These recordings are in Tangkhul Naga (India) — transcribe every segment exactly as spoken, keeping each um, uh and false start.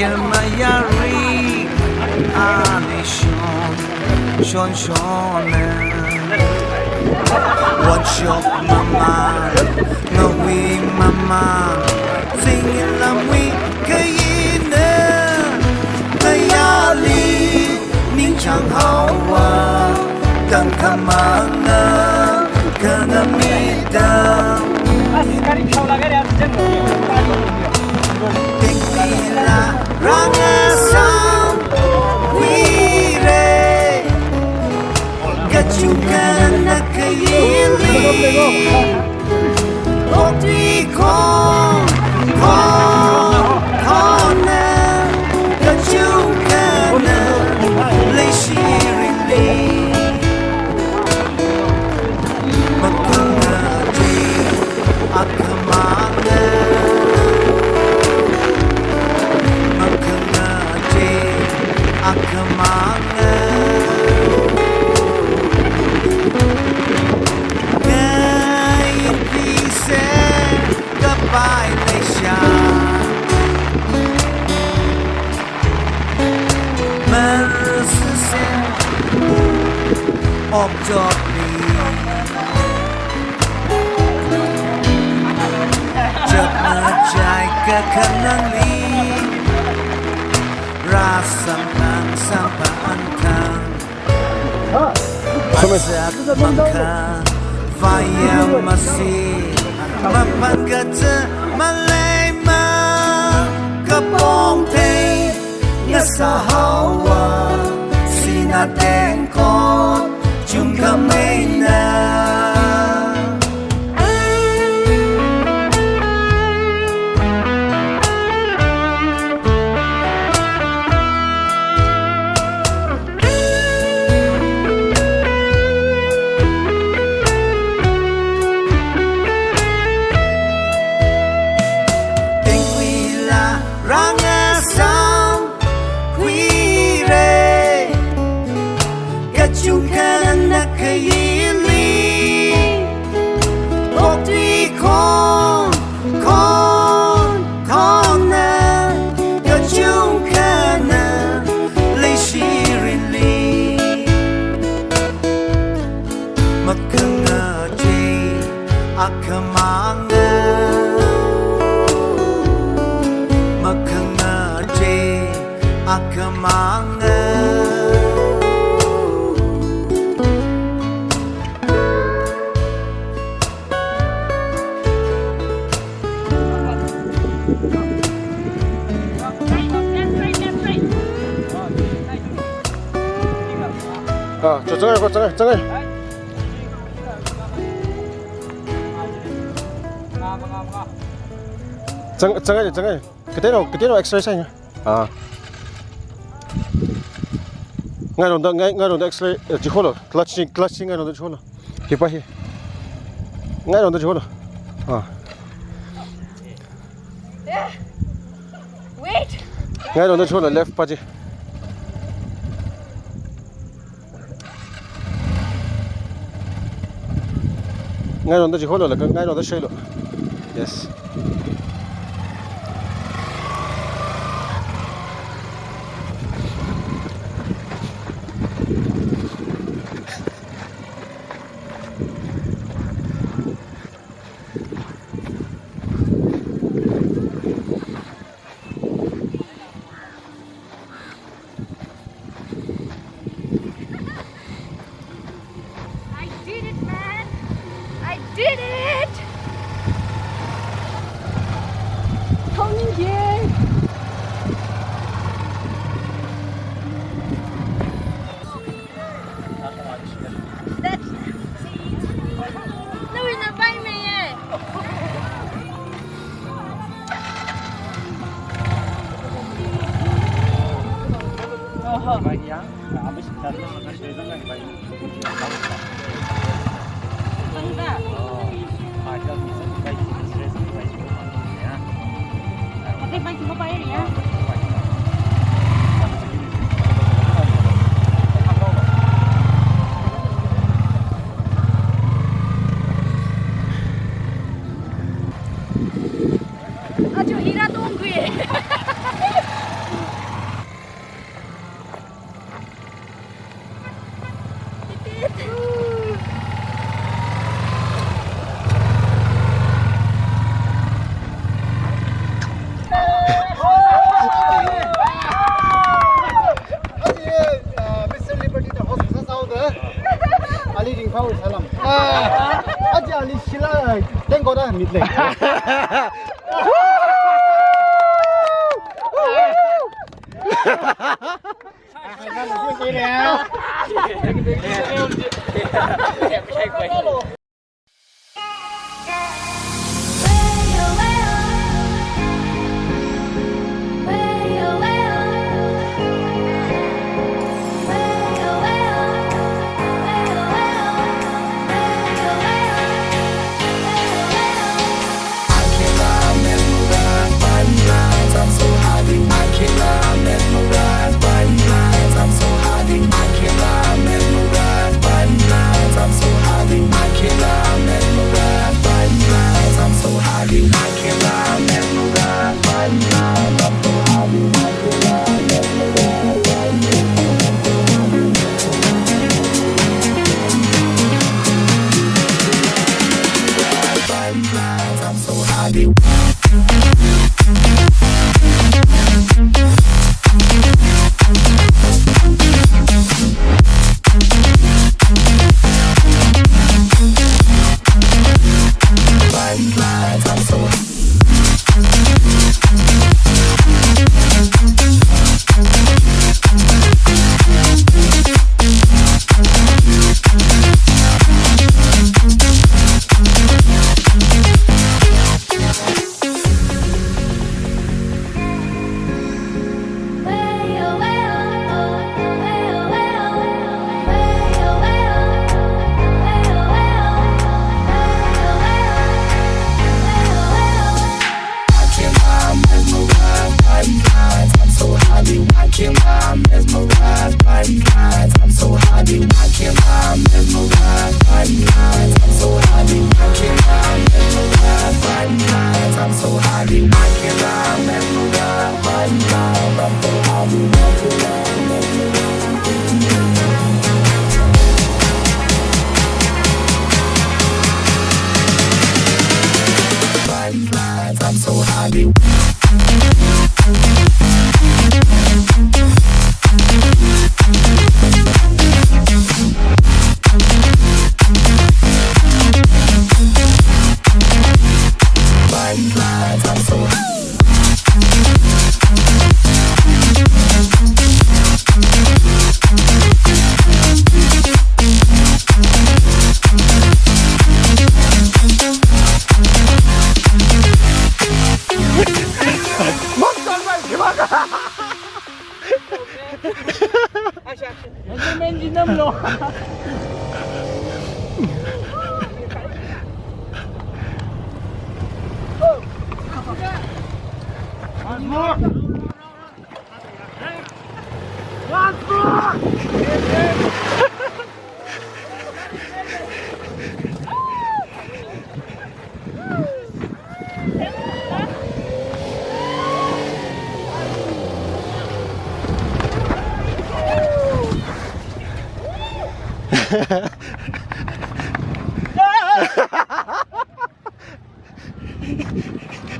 Mayari, ali shon, shon shona. Washok mamān, ngahui mamān, singin lamui kayina, kayali, ningchāng haowa, tangkhamanga, kangamida. Tingmila rāngasāmwuire, kachungkhana kayili. Okthui khon, khon, khonna, kachungkhana leishirili. Makhangachei akhamanga, makhangachei akhamanga. Ngai pise kapai leisha. Marsise okjopi. Chapmachai kakhanangli. Rāsamphang sampha anthang. Sumis. Masak makha vayam masi, maphan kacha maleima, kapong thei ngasā haowa, sinā tengkot chungkhameina. Tingwuila rāngasāmwuire, kachungkhana kayili. Okthui khon, khon, khonna, kachungkhana leishirili. Makhangachei akhamanga, makhangachei akhamanga. Ah, cho, chāngai ko, chāngai, chāngai. Chāng, chāngai, chāngai. Kateonao, kateonao exercise na. Ah. Ngailongda, ngai, ngailongda accelerate, eh, jikholo. Clutch chi, clutch chi ngailongda jikholo. Hipa hi. Ngailongda jikholo. Ah. Eh. Wait. Ngailongda jikholo, left pa chi. Ngailongda jikholo, laga ngailongda shailo. Yes. I did it, man! I did it! Tongye! That's, no, it's not by me, eh? Achu, ira tongkhui. Aja ali shila, tengkora mitlei.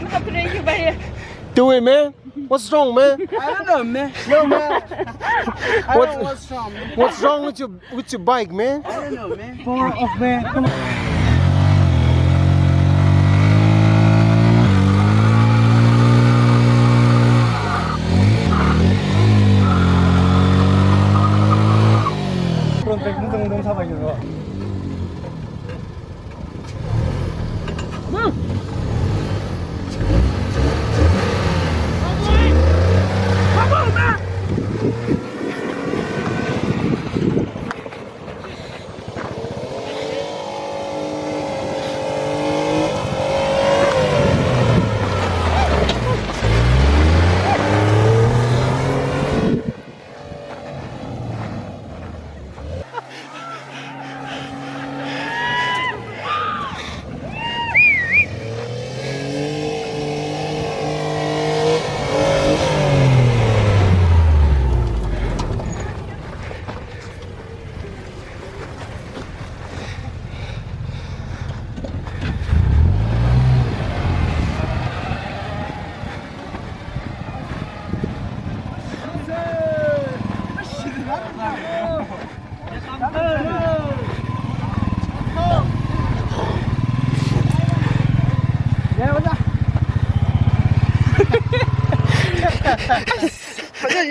Look at the, you by here. Do it, man. What's wrong, man? I don't know, man. No, man. I don't know what's wrong, man. What's wrong with your, with your bike, man? I don't know, man. Power off, man. Come on.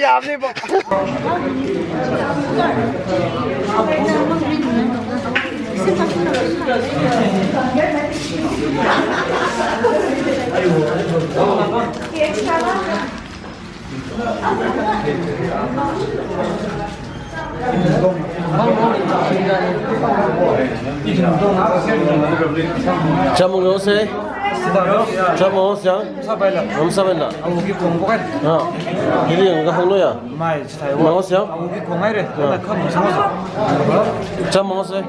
ꯌꯥꯕꯅꯦꯕ꯫ Chāmang haosa. Chāmang haosa. Masapaila. Masapaila. Awugi khong pokai. Ha. Hili yangkahānglu ya. Mai, chithāi wa. Mang haosa. Awugi khong haira. Ha. Ana kham sang haosa. Chāmang haosa.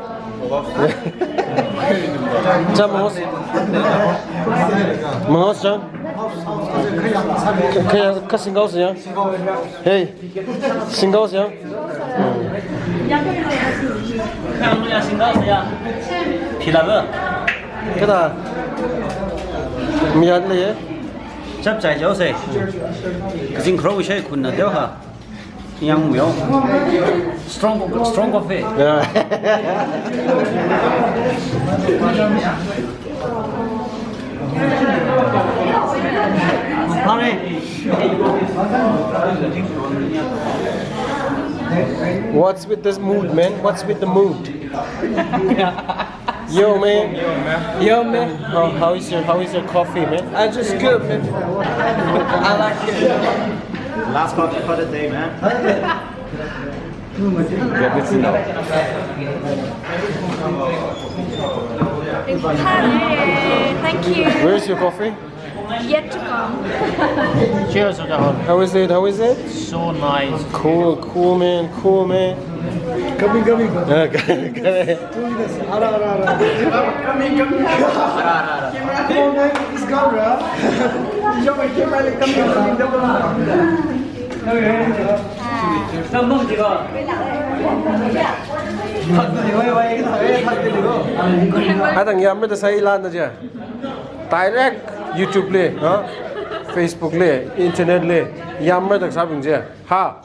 Chāmang haosa. Mang haosa. Kha, kha, kha singhaosa ya. Hey. Singhaosa ya. Khang ya singhaosa ya. Phila ba. Kada. Miyan le ye. Chap chai jao se. Kazing khro wishe khun na deo ha. Yang myo. Strong, strong coffee. Yeah. What's with this mood, man? What's with the mood? Yo, man. Yo, man. How, how is your, how is your coffee, man? Uh, just good, man. I like it. Last coffee for the day, man. Hi, thank you. Where's your coffee? Yet to come. Cheers, Oja Hon. How is it? How is it? So nice. Cool, cool, man. Cool, man. Coming, coming. Uh, coming. Ara, ara, ara. Coming, coming. Camera phone is gone, bro. Yo, my camera, like, coming, coming, coming. Atang yammeida sāi lan da ja. Direct YouTube li, ha? Facebook li, internet li, yammeida sābing ja. Ha?